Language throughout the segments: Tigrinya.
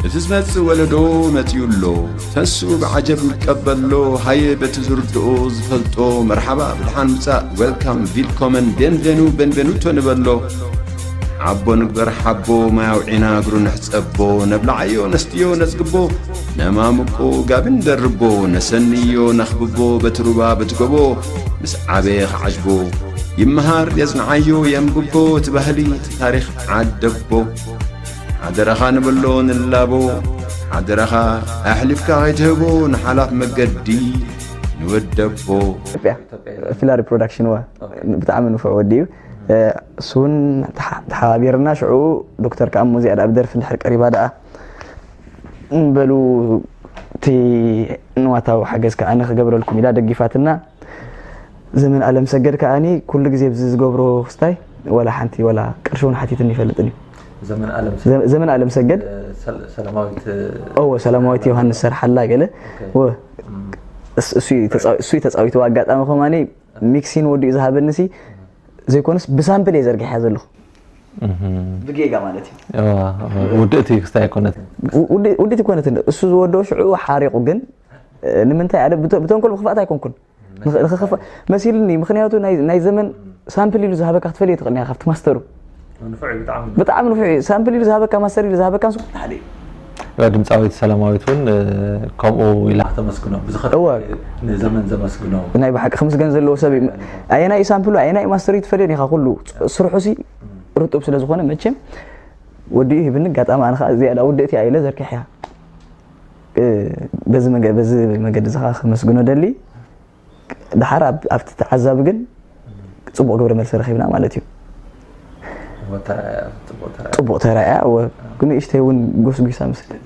እቲ ዝመጽእ ወለዶ መጺኡ ኣሎ። ተስኡ ብዓጀብ ይቀበሎ። ሃየ በቲ ዝርድኦ ዝፈልጦ መርሓባ ብድሓን ምጻእ፣ ዌልካም፣ ቪልኮመን፣ ቤንቬኑ፣ ቤንቬኑቶ ንበሎ። ሓቦ ንግበር ሓቦ፣ ማይ ኣውዒና እግሩ ንሕጸቦ። ነብልዓዮ ነስትዮ ነጽግቦ፣ ነማምቆ ጋቢ ንደርቦ። ነሰንዮ ነኽብቦ በቲ ሩባ በቲ ጎቦ። ምስ ዓበየ ክዓጅቦ ይመሃር የጽንዓዮ የንብቦ። እቲ ባህሊ እቲ ታሪኽ ዓደቦ። ሓደራኻ ንበሎ ንላቦ። ሓደራኻ ኣሕሊፍካ ከይትህቦ ንሓላፍ መገዲ ንወደቦ። ኢትዮጵያ ፊላሪ ፕሮዳክሽን ዋ ብጣዕሚ ንፉዕ ወዲ እዩ። እሱ እውን ተሓባቢርና ሽዑ ዶክተር ከኣ ሙዚያ ደኣ ብደርፊ እንድሕር ቀሪባ ደኣ በሉ እቲ ንዋታዊ ሓገዝ ከዓ ንክገብረልኩም ኢላ ደጊፋትና። ዘመን ኣለም ሰገድ ከዓኒ ኩሉ ግዜ ብዚ ዝገብሮ ክስታይ ወላ ሓንቲ ወላ ቅርሺ እውን ሓቲትኒ ይፈልጥን እዩ። ዘመን ኣለም ዘመን ኣለም ሰገድ ሰላማዊት እወ ሰላማዊት ዮሃንስ ሰርሓላ ገለ እሱ እዩ ተፃዊትዎ። ኣጋጣሚ ከማኒ ሚክሲን ወዲኡ ዝሃበኒ ሲ ዘይኮነስ ብሳምፕል እየ ዘርጊሐያ ዘለኹ ብጌጋ ማለት እዩ። ውድእቲ ክስታይ ኣይኮነትን ውድእቲ ኮነት እሱ ዝወደኦ ሽዑ ሓሪቑ ግን ንምንታይ ኣደ ብተንኮል ብክፋት ኣይኮንኩን መሲልኒ። ምክንያቱ ናይ ዘመን ሳምፕል ኢሉ ዝሃበካ ክትፈልዮ ትኽእል ኢኻ ካብቲ ማስተሩ ብጣዕሚ ንፉዕ እዩ። ሳምፕል ኢሉ ዝሃበካ ማስተር ኢሉ ዝሃበካ ንሱ ሓደ እዩ። ድምፃዊት ሰላማዊት እውን ከምኡ ኢላ ተመስግኖ እወ ንዘመን ዘመስግኖ ናይ ብሓቂ ክምስገን ዘለዎ ሰብ እዩ። ኣየናይ ሳምፕሉ ኣየናይ ማስተር እዩ ትፈልዮን ኢኻ ኩሉ ስርሑ ሲ ርጡብ ስለ ዝኾነ መቸም ወዲኡ ሂብኒ። ኣጋጣሚ ኣነ ከዓ እዚኣ ዳ ውድእቲ እያ ኢለ ዘርኪሐያ። በዚ መገ- በዚ መገዲ እዚ ከዓ ከመስግኖ ደሊ። ድሓር ኣብ- ኣብቲ ተዓዛቢ ግን ፅቡቕ ግብረ መልሲ ረኺብና ማለት እዩ። ተረኣያ ጽቡቕ ተረኣያ ፅቡቕ ተራእያ እወ ንእሽተይ እውን ጎስጒሳ መስለኒ።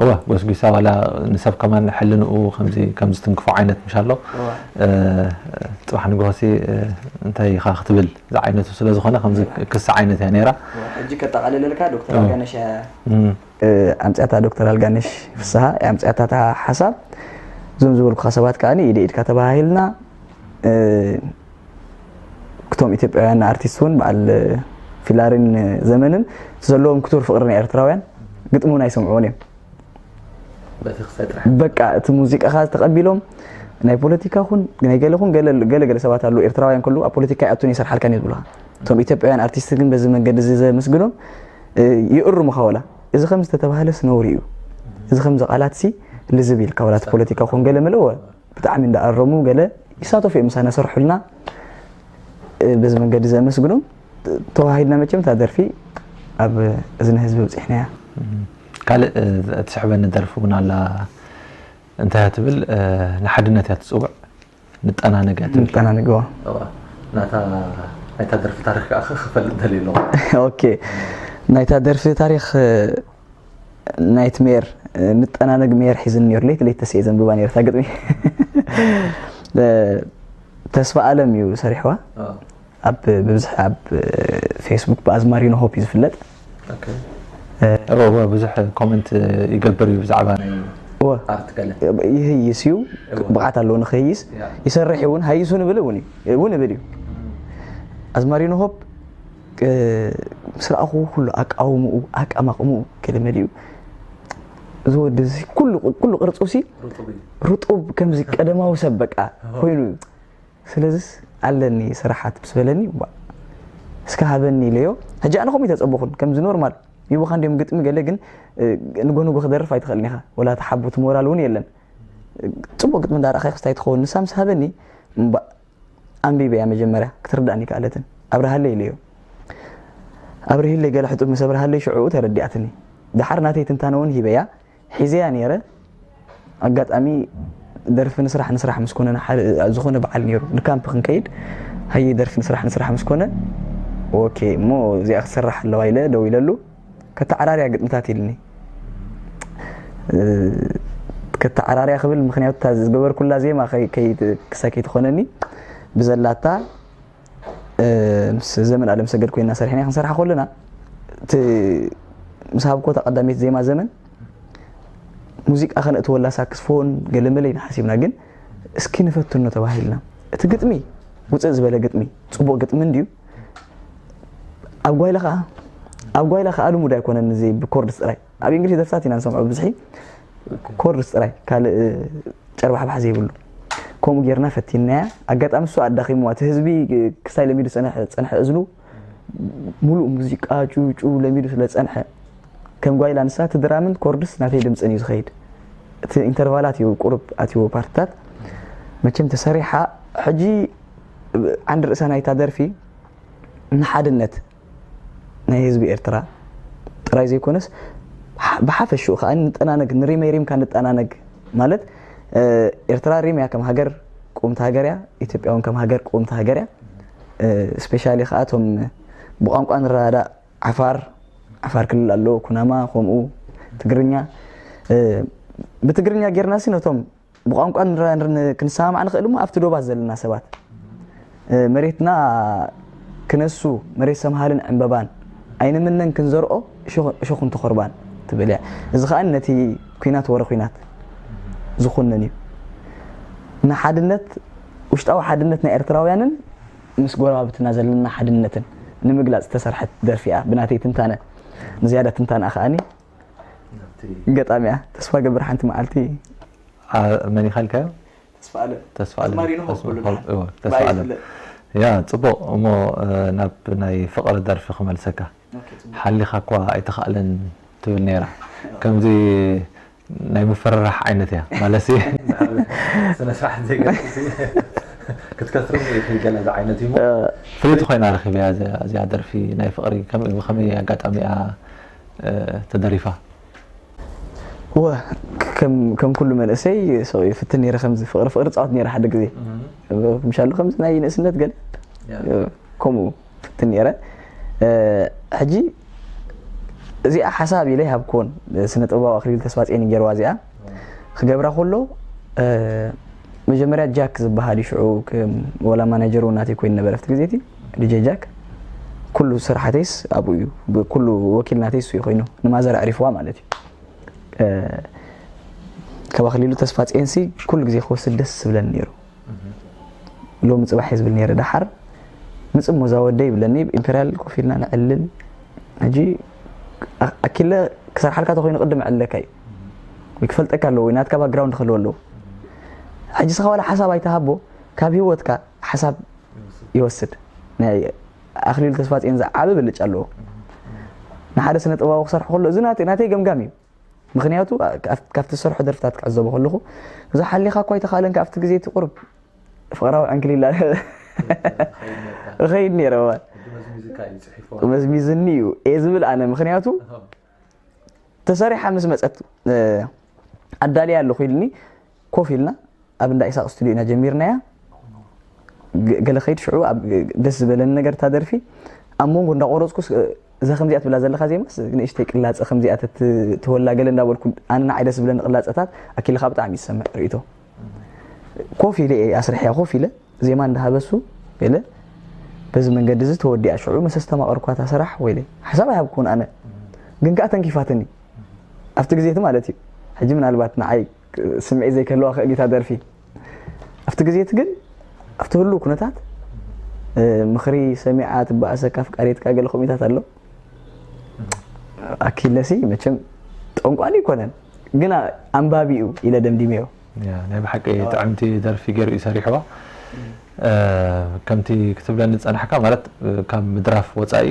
እወ ጎስጒሳ ዋላ ንሰብ ከማን ሕልንኡ ከምዚ ከምዚ ትንክፎ ዓይነት ምሽ ኣሎ። እ፣ ጽባሕ ንግሆሲ እ፣ እንታይ ኢኻ ክትብል ዝዓይነቱ ስለ ዝኾነ ከምዚ ክሲ ዓይነት እያ ነይራ። ሕጂ ከጠቓልለልካ ዶክተር ኣልጋነሽ እያ እም፣ ኣምፅያታ ዶክተር ኣልጋነሽ ፍስሃ ኣምፅያታ እታ ሓሳብ እዞም ዝበልኩኻ ሰባት ከዓ ኢደ ኢድካ ተባሃሂልና። እ፣ ክቶም ኢትዮጵያውያን ኣርቲስት እውን በዓል ፊላሪን ዘመንን እቲ ዘለዎም ክቱር ፍቅሪ ናይ ኤርትራውያን ግጥሚ እውን ኣይሰምዕዎን እዮም። በቲ ክሳይ ጥራሕ በቃ እቲ ሙዚቃኻ ተቐቢሎም ናይ ፖለቲካ ኹን ናይ ገለ ኹን ገለ ገለ ገለ ሰባት ኣለዉ ኤርትራውያን ከለዉ ኣብ ፖለቲካ ይኣቱን ይሰርሓልካን እዩ ዝብሉኻ። እቶም ኢትዮጵያውያን ኣርቲስት ግን በዚ መንገዲ እዚ ዘመስግኖም እ፣ ይእርሙኻ ወላ እዚ ከም ዝተተባህለስ ነውሪ እዩ። እዚ ከምዚ ቃላትሲ ልዝብ ኢልካ ወላ እቲ ፖለቲካ ኹን ገለ መለ ወ ብጣዕሚ እንዳኣረሙ ገለ ይሳተፉ እዮም ምሳና ይሰርሑልና። እ፣ በዚ መንገዲ ዘመስግኖም ተዋሂድና መቸም እታ ደርፊ ኣብ እዝኒ ህዝቢ በፂሕናያ። ካልእ እ፣ ትስሕበኒ ደርፊ እውን ኣላ እንታይ እያ ትብል እ፣ ንሓድነት እያ ትፅውዕ ንጠናነግ እያ ትብል ንጠናነግዋ እዋ፣ ናታ ናይታ ደርፊ ታሪክ ከዓ ክፈልጥ ደልየ ኣለኹ ኦኬ ናይታ ደርፊ ታሪክ ናይት ሜር ንጠናነግ ሜር ሒዝን ነሩ ለይቲ ለይቲ ተስየ ዘንብባ ነርታ ግጥሚ ተስፋ ኣለም እዩ ሰሪሕዋ ኣብ ብብዝሕ ኣብ ፌስቡክ ብኣዝማሪኖ ሆፕ እዩ ዝፍለጥ እወ ብዙሕ ኮመንት ይገብር እዩ ብዛዕባ ናይ እወ ኣርት ገለ ይህይስ እዩ ብቕዓት ኣለዎ ንክህይስ ይሰርሕ እውን ሃይሱ ንብል እውን እዩ እውን እብል እዩ ኣዝማሪኖ ሆፕ ምስ ረኣኹ ኩሉ ኣቃውምኡ ኣቀማቕምኡ ገለ መሊኡ እዚ ወዲ እዚ ኩሉ ኩሉ ቅርፁ ሲ ርጡብ እዩ ርጡብ ከምዚ ቀደማዊ ሰብ በቃ ኮይኑ እዩ ስለዚስ ኣለኒ ስራሓት ምስ በለኒ ዋ እስከ ሃበኒ ኢለዮ ሕጂ ኣነ ከምኡ ተፀበኹን ከምዚ ኖርማል ይቡኻ እንዲዮም ግጥሚ ገለ ግን ንጎ ንጎ ክደርፍ ኣይትኽእልን ኢኻ ወላ ተሓቡት ሞራል እውን የለን ፅቡቅ ግጥሚ እንዳረእኻ ክስታይ ትኸውን ንሳ ምስ ሃበኒ እምባ ኣንቢበያ መጀመርያ ክትርዳእኒ ከኣለትን ኣብርሃለይ ኢለዮ ኣብርሂለይ ገለ ሕጡብ ምስ ኣብርሃለይ ሽዕኡ ተረዲኣትኒ ድሓር ናተይ ትንታነ እውን ሂበያ ሒዘያ ነይረ ኣጋጣሚ ደርፊ ንስራሕ ንስራሕ ምስ ኮነ ዝኾነ በዓል ነይሩ ንካምፕ ክንከይድ ሃየ ደርፊ ንስራሕ ንስራሕ ምስ ኮነ ኦኬ እሞ እዚኣ ክትሰራሕ ኣለዋ ኢለ ደው ኢለሉ ከተዓራርያ ግጥምታት ኢልኒ ከተዓራርያ ክብል ምክንያቱ እታ ዝገበርኩላ ዜማ ክሳይ ከይትኾነኒ ብዘላታ ምስ ዘመን ኣለም ሰገድ ኮይና ሰሪሕና ክንሰርሓ ከለና እቲ ምስ ሃብኮ እታ ቀዳመይቲ ዜማ ዘመን ሙዚቃ ከነእትወላ ሳክስፎን ገለመለ ኢና ሓሲብና ግን እስኪ ንፈትኖ ተባሂልና እቲ ግጥሚ ውፅእ ዝበለ ግጥሚ ፅቡቅ ግጥሚ እንድዩ ኣብ ጓይላ ከዓ ኣብ ጓይላ ከኣ ልሙድ ኣይኮነን እዚ ብኮርድስ ጥራይ። ኣብ እንግሊዝ ደርፍታት ኢና ንሰምዖ ብዝሒ ኮርድስ ጥራይ፣ ካልእ ጨርባሕባሕ ዘይብሉ። ከምኡ ጌርና ፈቲንናያ። ኣጋጣሚ እሱ ኣዳኺምዋ፣ እቲ ህዝቢ ክሳይ ለሚዱ ጸንሐ፣ ጸንሐ እዝኑ ሙሉእ ሙዚቃ ጩ ጩ ለሚዱ ስለ ጸንሐ፣ ከም ጓይላ ንሳ እቲ ድራምን ኮርድስ ናተይ ድምጽን እዩ ዝኸይድ። እቲ ኢንተርቫላት እዩ ቁሩብ ኣትይዎ ፓርትታት። መቸም ተሰሪሓ። ሕጂ ዓንዲ ርእሳ ናይታ ደርፊ ንሓድነት ናይ ህዝቢ ኤርትራ ጥራይ ዘይኮነስ፣ ብሓ-፣ ብሓፈሽኡ ከኣ ንጠናነግ፣ ንሪመይ ሪምካ ንጠናነግ። ማለት፣ እ፣ ኤርትራ ሪም እያ ከም ሃገር፣ ቁምቲ ሃገር እያ። ኢትዮጵያ እውን ከም ሃገር ቁምቲ ሃገር እያ። እ፣ ስፔሻሊ ከኣ እቶም ብቋንቋ ንረዳዳእ፣ ዓፋር፣ ዓፋር ክልል ኣሎ፣ ኩናማ ከምኡ፣ ትግርኛ። እ፣ ብትግርኛ ጌርና ሲ ነቶም ብቋንቋ ንረ-፣ ንረ-፣ ክንሰማማዕ ንኽእል እሞ ኣብቲ ዶባት ዘለና ሰባት፣ እ፣ መሬትና ክነሱ፣ መሬት ሰምሃልን ዕምበባን ኣይንምነን ክንዘርኦ እሾኽ-፣ እሾኽን ተኾርባን ትብል እያ። እዚ ከኣ ነቲ ኲናት ወረ ኲናት ዝኹንን እዩ። ንሓድነት፣ ውሽጣዊ ሓድነት ናይ ኤርትራውያንን ምስ ጎረባብትና ዘለና ሓድነትን ንምግላጽ ዝተሰርሐት ደርፊ እያ። ብናተይ ትንታነ፣ ንዝያዳ ትንታነኣ ከኣኒ ናብቲ ገጣሚ እያ። ተስፋ ገብር ሓንቲ መዓልቲ ኣ-፣ መን ኢኻ ኢልካዮ? ተስፋ ኣለም። ተስፋ ኣለም። ኣዝማሪኖ ተስፋ ኮኩሉ ኣለም። እወ፣ ተስፋ ባይ ኣለም። ዝፍለጥ። ያ፣ ጽቡቕ። እሞ፣ እ፣ ናብ ናይ ፍቕሪ ደርፊ ክመልሰካ። ኦኬ፣ ጽቡቕ። ሓሊኻ እኳ ኣይተኻእለን ትብል ነይራ። ከምዚ ናይ ምፍርራሕ ዓይነት እያ። ማለትሲ ስነ ስርዓት ዘይገርም ክትከስርም ይኽእል ገለ ዝዓይነት እዩ። እ፣ ፍልይቲ ኮይና ረኺበያ እዚኣ፣ እዚኣ ደርፊ ናይ ፍቕሪ። ከም-፣ ብኸመይ ኣጋጣሚ እያ፣ እ፣ ተደሪፋ? ወ፣ ከም፣ ከም ኩሉ መንእሰይ ሰው ይፍትን ነይረ፣ ከምዚ ፍቕሪ ፍቕሪ ጻወት ነይረ ሓደ ግዜ። እህ። ምሻሉ ከምዚ ናይ ንእስነት ገለ፣ ያ። ከምኡ ፍትን ነይረ። እ፣ ሕጂ እዚኣ ሓሳብ ኢለ ይሃብክዎን፣ ስነ ጥበባዊ ኣኽሊሉ ተስፋጽዮን እዩ ገይርዋ እዚኣ። ዋ። ክገብራ ከሎ፣ እ፣ መጀመርያ ጃክ ዝበሃል እዩ ሽዑ ከም ወላ ማናጀር እውን ናተይ ኮይኑ ነበረ ኣብቲ ግዜ እቲ፣ ዲጄ ጃክ። ኩሉ ስራሓተይስ ኣብኡ እዩ፣ ብኩሉ ወኪል ናተይ እሱ እዩ ኮይኑ፣ ንማዘር ኣዕሪፍዋ ማለት እዩ። እ፣ ካብ ኣኽሊሉ ተስፋጽዮንሲ ኩሉ ግዜ ክወስድ ደስ ዝብለኒ ነይሩ። እህ። ሎሚ ጽባሕ እየ ዝብል ነይረ። ደሓር ምጽእ እሞ እዛ ወደይ ይብለኒ፣ ኢምፔርያል ኮፍ ኢልና ነዕልል። ሕጂ ኣ-፣ ኣኪለ ክሰርሓልካ ተኾይኑ ቅድም ዕልለካ እዩ። ወይ ክፈልጠካ ኣለዎ፣ ወይ ናትካ ባክግራውንድ ክህልዎ ኣለዎ። ሕጂ ስኻ ዋላ ሓሳብ ኣይትሃቦ፣ ካብ ህይወትካ ሓሳብ ይወስድ። ናይ ኣኽሊሉ ተስፋጽዮን ዝዓቢ ብልጫ ኣለዎ። ንሓደ ስነ ጥበባዊ ክሰርሖ ከሎ፣ እዚ ናተይ፣ ናተይ ገምጋም እዩ። ምኽንያቱ፣ ካብ-፣ ካብቲ ዝሰርሖ ደርፍታት ክዕዘቦ ከለኹ፣ እዛ ሓሊኻ እኳ ኣይተኻእለን፣ ካብቲ ግዜ እቲ ቁሩብ ፍቕራዊ ዕንክሊል እኸይድ ነይረ። እኸይድ ነይረ፣ እወ። ሕጂ መዝሚዝካ እዩ ጽሒፍዋ። መዝሚዝኒ እዩ እየ ዝብል ኣነ፣ ምኽንያቱ፣ ኣሃ። ተሰሪሓ ምስ መጸት፣ እ፣ ኣዳልያ ኣለኹ ኢልኒ፣ ኮፍ ኢልና ኣብ እንዳ ኢሳቕ ስቱድዮ ኢና ጀሚርናያ። ገ-፣ ገለ ከይድ ሽዑ ኣብ ደስ ዝበለኒ ነገር እታ ደርፊ ኣብ መንጎ እንዳቆረጽኩስ፣ እዛ ከምዚኣ ትብላ ዘለኻ ዜማስ ንእሽተይ ቅላጸ ከምዚኣ ተት-፣ ትወላ ገለ እንዳበልኩ ኣነ ንዓይ ደስ ዝብለኒ ቅላጸታት ኣኪልኻ ብጣዕሚ ይሰምዕ ርእይቶ። ኮፍ ኢለ እየ ኣስርሕያ፣ ኮፍ ኢለ ዜማ እንዳሃበሱ ገለ በዚ መንገዲ እዚ ተወዲኣ ሽዑ ምስ ኣስተማቐርኳ እታ ስራሕ ወይለ ሓሳብ ኣይሃብኩን ኣነ ግን ከኣ ተንኪፋትኒ ኣብቲ ግዜ እቲ ማለት እዩ። ሕጂ ምናልባት ንዓይ ስምዒት ዘይክህልዋ ክእል እዩ እታ ደርፊ። ኣብቲ ግዜ እቲ ግን ኣብቲ ህሉው ኩነታት፣ እ፣ ምኽሪ ሰሚዓ ትበኣሰካ ኣፍቃሪትካ ገለ ከምኡታት ኣሎ። ኣኪለሲ መቸም ጠንቋሊ ኣይኮነን፣ ግን ኣንባቢ እዩ ኢለ ደምዲመዮ። ያ፣ ናይ ብሓቂ ጥዕምቲ ደርፊ ገይሩ እዩ ሰሪሕዋ። እ፣ ከምቲ ክትብለኒ ዝጸናሕካ ማለት፣ እ፣ ካብ ምድራፍ ወጻኢ፣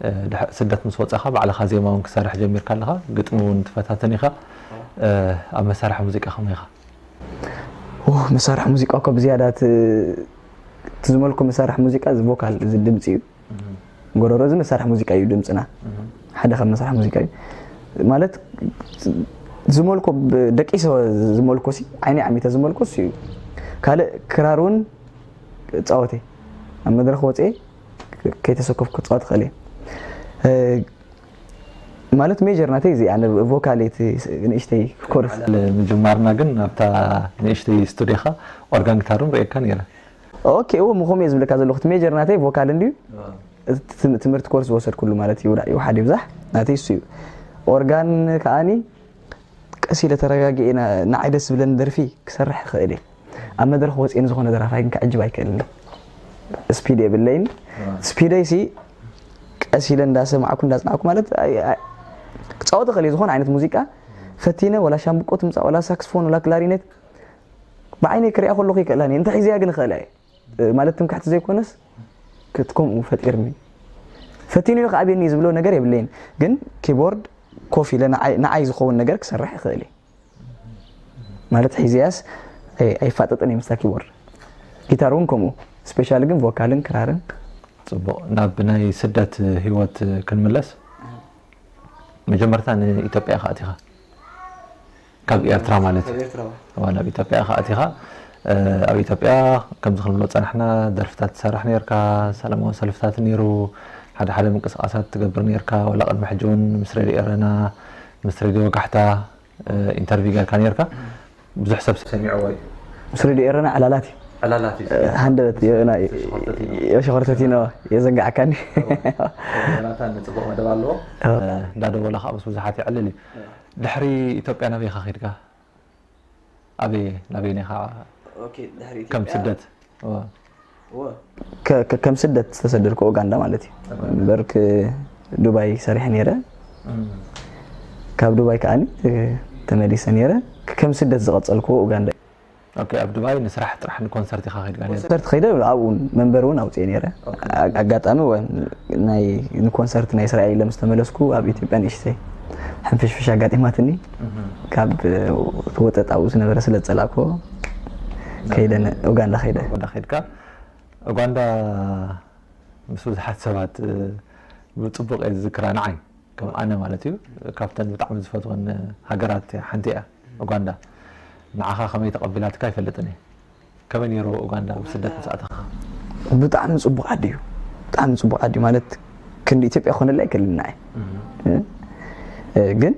እ፣ ድሕ-፣ ስደት ምስ ወጻኻ ባዕልኻ ዜማ እውን ክሰርሕ ጀሚርካ ኣለኻ፣ ግጥሚ እውን ትፈታትን ኢኻ። እ፣ ኣብ መሳርሒ ሙዚቃ ከመይ ኢኻ? ኦ፣ መሳርሒ ሙዚቃ እኮ ብዝያዳ እቲ፣ እቲ ዝመልኮ መሳርሒ ሙዚቃ እዚ ቮካል፣ እዚ ድምጺ እዩ። እህ። ጎረሮ እዚ መሳርሒ ሙዚቃ እዩ፣ ድምጽና። እህ። ሓደ ካብ መሳርሒ ሙዚቃ እዩ። ማለት ዝመልኮ ብ-፣ ደቂሰ ዝመልኮ ሲ፣ ዓይኒ ዓሚተ ዝመልኮ እሱ እዩ። ካልእ ክራር እውን እጻወት እየ። ኣብ መድረኽ ወጽኤ ከይተሰከፍኩ ክጻወት እኽእል እየ። እ፣ ማለት ሜጀር ናተይ እዚ ኣነ ቮካል እቲ ንእሽተይ ኮርስ። ምጅማርና ግን ኣብታ ንእሽተይ ስቱዲዮኻ ኦርጋን ጊታር እውን ርእየካ ነይረ። ኦኬ፣ እዎ፣ ምኾም እየ ዝብለካ ዘለኹ። እቲ ሜጀር ናተይ ቮካል እንድዩ። ኣዎ። እቲ ትም-፣ ትምህርቲ ኮርስ ዝወሰድኩሉ ማለት እዩ፣ ይውሓድ ይብዛሕ ናተይ እሱ እዩ። ኦርጋን ከኣኒ ቀስ ኢለ ተረጋጊኤ ና-፣ ንዓይ ደስ ዝብለኒ ደርፊ ክሰርሕ ይኽእል እየ። ኣብ መድረኽ ወፅየ ንዝኾነ ደራፋይ ግን ክዕጅብ ኣይክእልን እየ። ስፒድ የብለይን። ኣዎ። ስፒደይ ሲ ቀስ ኢለ እንዳሰማዕኩ እንዳጽናዕኩ ማለት ኣይ- ኣይ- ክጻወት እኽእል እየ ዝኾነ ዓይነት ሙዚቃ ፈቲነ፣ ወላ ሻምብቆ ትምጻእ፣ ወላ ሳክስፎን፣ ወላ ክላሪኔት ብዓይነይ ክሪኣ ከለኹ ይክእላን እየ። እንተ ሒዘያ ግን እኽእላ እየ። እ፣ ማለት ትምክሕቲ ዘይኮነስ ክት- ከምኡ ፈጢርኒ። ፈቲነዮ ከዓብየኒ እዩ ዝብሎ ነገር የብለይን። ግን ኪቦርድ ኮፍ ኢለ ንዓይ ንዓይ ዝኸውን ነገር ክሰርሕ ይኽእል እየ። ማለት ሒዘያስ ኣይ- ኣይፋጠጥን እየ ምስታ ኪቦርድ። ጊታር እውን ከምኡ፣ ስፔሻሊ ግን ቮካልን ክራርን። ፅቡቕ። ናብ ናይ ስደት ህይወት ክንምለስ፣ መጀመርታ ንኢትዮጵያ ኢኻ ኣቲኻ፣ ካብ ኤርትራ ማለት እዩ። እዋ፣ ናብ ኢትዮጵያ ኢኻ ኣቲኻ። ኣብ ኢትዮጵያ ከምዚ ክንብሎ ፀናሕና፣ ደርፍታት ትሰርሕ ነርካ፣ ሰላማዊ ሰልፍታት ነይሩ፣ ሓደ ሓደ ምንቅስቃሳት ትገብር ነርካ። ዋላ ቅድሚ ሕጂ እውን ምስ ሬድዮ ኤረና፣ ምስ ሬድዮ ወጋሕታ ኢንተርቪው ጌርካ ነርካ። ብዙሕ ሰብ ሰሚዕዎ እዩ። ምስ ሬድዮ ኤረና ዕላላት እዩ። ዕላላት እዩ። ሃንደበት የሸኾርተቲኖ የዘንጋዕካኒ። ዮናታን ፅቡቕ መደብ ኣለዎ። እንዳደወለ ከዓ ምስ ብዙሓት ይዕልል እዩ። ድሕሪ ኢትዮጵያ ናበይ ኢኻ ከይድካ? ኣበይ ናበይ ኢኻ? ከም ስደት። ከም ስደት ዝተሰደድኩ ኡጋንዳ ማለት እዩ። እምበር ክ- ዱባይ ሰሪሐ ነይረ። ካብ ዱባይ ከዓኒ ተመሊሰ ነይረ። ከም ስደት ዝቐፀልኩዎ ኡጋንዳ እዩ። ኦኬ፣ ኣብ ዱባይ ንስራሕ ጥራሕ ንኮንሰርት ኢኻ ከይድካ ነይርካ? ኮንሰርት ከይደ ኣብኡ መንበር እውን ኣውፅኤ ነይረ። ኣጋጣሚ ናይ ንኮንሰርት ናይ ስራኤ ኢለ ምስ ተመለስኩ ኣብ ኢትዮጵያ ንእሽተይ ሕንፍሽፍሽ ኣጋጢማትኒ። ካብ ወጠጥ ኣብኡ ዝነበረ ስለ ዝፀላእኩዎ ከይደ ኡጋንዳ ከይደ። ኡጋንዳ ከይድካ ኡጋንዳ ምስ ብዙሓት ሰባት ብፅቡቕ እየ ዝዝክራ። ንዓይ ከም ኣነ ማለት እዩ ካብተን ብጣዕሚ ዝፈትወን ሃገራት ሓንቲ እያ ኡጋንዳ። ንዓኻ ከመይ ተቐቢላትካ ኣይፈልጥን እየ። ከመይ ነይሩ ኡጋንዳ ኣብ ስደት ምስ ኣተኻ? ብጣዕሚ ፅቡቕ ዓዲ እዩ። ብጣዕሚ ፅቡቕ ዓዲ ማለት ክንዲ ኢትዮጵያ ክኾነላ ኣይክእልን ንዓይ። ግን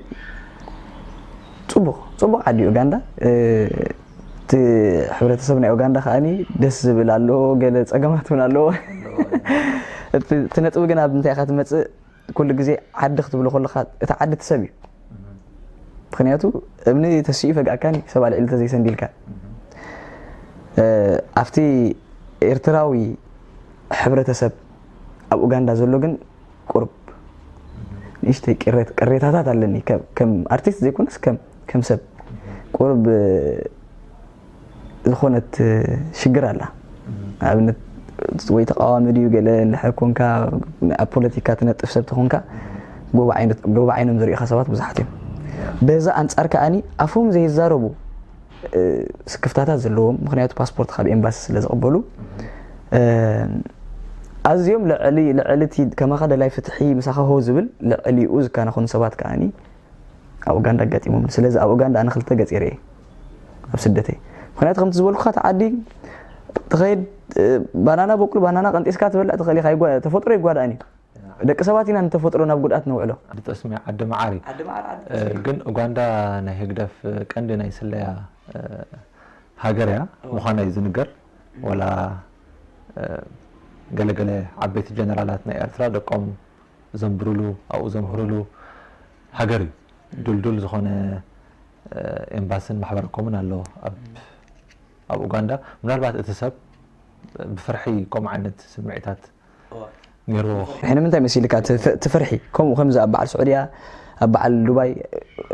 ፅቡቕ ፅቡቕ ዓዲ እዩ ኡጋንዳ። እቲ ሕብረተሰብ ናይ ኡጋንዳ ከዓኒ ደስ ዝብል ኣለዎ፣ ገለ ፀገማት እውን ኣለዎ። እቲ ነጥቢ ግን ኣብ ምንታይ ኢኻ ትመፅእ? ኩሉ ግዜ ዓዲ ክትብሎ ከለኻ እቲ ዓዲ እቲ ሰብ እዩ። ምክንያቱ እምኒ ተሲኡ ይፈግኣካን እዩ ሰብ ኣልዒሉ ተዘይሰንዲልካ። ኣብቲ ኤርትራዊ ሕብረተሰብ ኣብ ኡጋንዳ ዘሎ ግን ቁርብ ንእሽተይ ቅሬታታት ኣለኒ ከም ኣርቲስት ዘይኮነስ ከም ሰብ ቁርብ ዝኾነት ሽግር ኣላ። ንኣብነት ወይ ተቃዋሚ ድዩ ገለ እንድሕር ኮንካ ኣብ ፖለቲካ ትነጥፍ ሰብ ተኾንካ ጎቦ ዓይኖም ዝርእኻ ሰባት ብዙሓት እዮም። በዛ ኣንጻር ከዓኒ ኣፎም ዘይዛረቡ ስክፍታታት ዘለዎም ምክንያቱ ፓስፖርት ካብ ኤምባሲ ስለ ዝቕበሉ ኣዝዮም ልዕሊ ልዕሊ እቲ ከማኻ ደላይ ፍትሒ ምሳኻ ሆ ዝብል ልዕሊኡ ዝከናኸኑ ሰባት ከዓኒ ኣብ ኡጋንዳ ኣጋጢሞም። ስለዚ ኣብ ኡጋንዳ ኣነ ክልተ ገፅ ይርኤ ኣብ ስደተይ። ምክንያቱ ከምቲ ዝበልኩካ እቲ ዓዲ ትኸይድ ባናና በቁል ባናና ቀንጢስካ ትበልዕ ትኽእል ኢኻ። ተፈጥሮ ይጓዳእን እዩ። ደቂ ሰባት ኢና ንተፈጥሮ ናብ ጉድኣት ነውዕሎ። ዓዲ ጠስሚ ዓዲ መዓሪ። ግን ኡጋንዳ ናይ ህግደፍ ቀንዲ ናይ ስለያ ሃገር እያ ምዃና እዩ ዝንገር። ወላ ገለገለ ዓበይቲ ጀነራላት ናይ ኤርትራ ደቆም ዘንብርሉ ኣብኡ ዘምህርሉ ሃገር እዩ። ዱልዱል ዝኾነ ኤምባስን ማሕበረ ኮምን ኣሎ ኣብ ኡጋንዳ። ምናልባት እቲ ሰብ ብፍርሒ ከምኡ ዓይነት ስምዒታት ነይርዎ። ሕነ ምንታይ መሲልካ እቲ ፍርሒ ከምኡ ከምዚ ኣብ በዓል ስዑድያ ኣብ በዓል ዱባይ